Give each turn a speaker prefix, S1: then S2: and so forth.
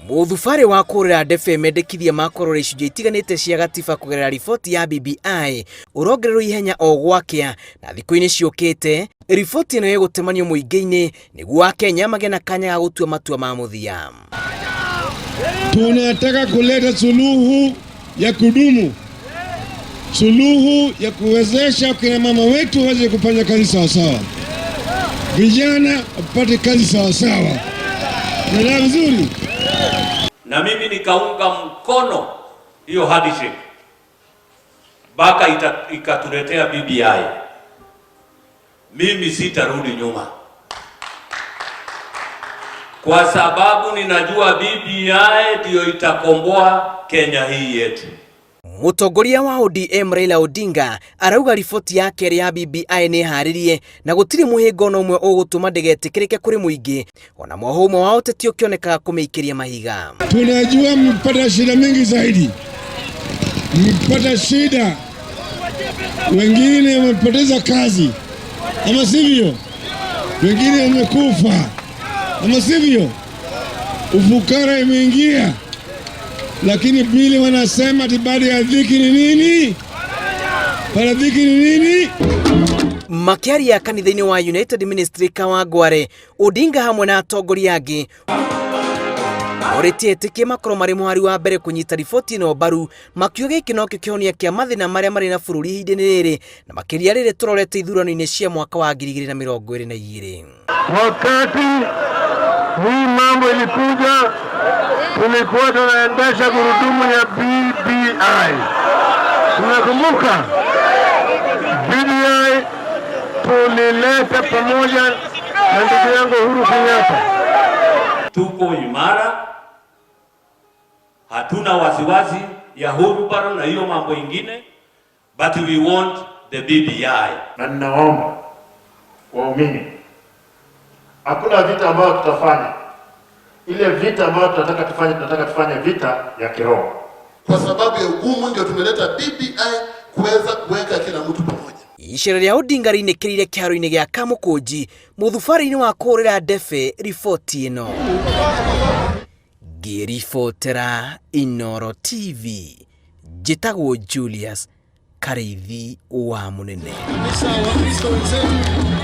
S1: Mũthubarĩ wa kũrĩra ndebe mendekithia ma kũrora icunjĩ itiganĩte cia gatiba kũgerera riboti ya BBI ũrongererwo ihenya o gwakĩa na thikũ-inĩ ciũkĩte riboti ĩno ĩgũtemanio mũingĩ-inĩ nĩguo Akenya magĩe na kanya ga gũtua matua ma mũthia.
S2: Tunataka kuleta suluhu ya kudumu, suluhu ya kuwezesha kina mama wetu waweze kufanya kazi sawasawa, vijana wapate kazi sawasawa. Naelewa vizuri?
S3: Na mimi nikaunga mkono hiyo handshake mpaka ikatuletea BBI. Mimi sitarudi nyuma kwa sababu ninajua BBI ndio itakomboa Kenya hii yetu.
S1: Mũtongoria wa ODM Raila Odinga arauga riboti ya kerĩ ya BBI nĩ ĩharĩrie na gũtirĩ mũhĩnga ona ũmwe ũgũtũma ndĩgetĩkĩrĩke kũrĩ mũingĩ ona mwoho ũmwe wa ũteti ũkĩonekaga kũmĩikĩria mahiga.
S2: Tunajua mmepata shida mingi zaidi, mmepata shida, wengine wamepoteza kazi, ama sivyo? Wengine wamekufa, ama sivyo? Ufukara imeingia, lakini bili wanasema ati baada ya dhiki ni nini? Baada ya dhiki ni nini?
S1: Makĩaria kanitha-inĩ wa United Ministry Kawangware, Odinga hamwe na atongoria angĩ orĩtie etĩkia makorwo marĩ mũhari wa mbere kũnyita riboti ĩno mbaru, makiuga gĩkĩ nokĩo kĩhonia kĩa mathĩna marĩa marĩ na bũrũri ihinda-inĩ rĩrĩ na makĩria rĩrĩ tũrorete ithurano-inĩ cia mwaka wa 2022.
S4: Wakati hii mambo ilikuja, tulikuwa tunaendesha gurudumu ya BBI. Tunakumbuka BBI tulileta pamoja na ndugu yangu Uhuru Kenyatta.
S3: Tuko imara, hatuna wasiwasi ya wheelbarrow na hiyo mambo ingine, but we want the BBI.
S5: Na ninawaomba waumini, hakuna vita ambayo tutafanya. Ile vita ambayo tunataka tufanye, tunataka tufanye vita ya kiroho.
S6: Kwa sababu ya ugumu ndio tumeleta BBI kuweza kuweka kila mtu pamoja.
S1: Icera rĩa Odinga rĩinĩkĩrĩire kĩharo-inĩ gĩa Kamũkũnji mũthubarĩ-inĩ wa kũhũrĩra ndebe riboti ĩno. Ngĩribotera Inooro TV, njĩtagwo Julius Karĩithi wa Mũnene.
S2: Kabisa Wakristo wenzetu.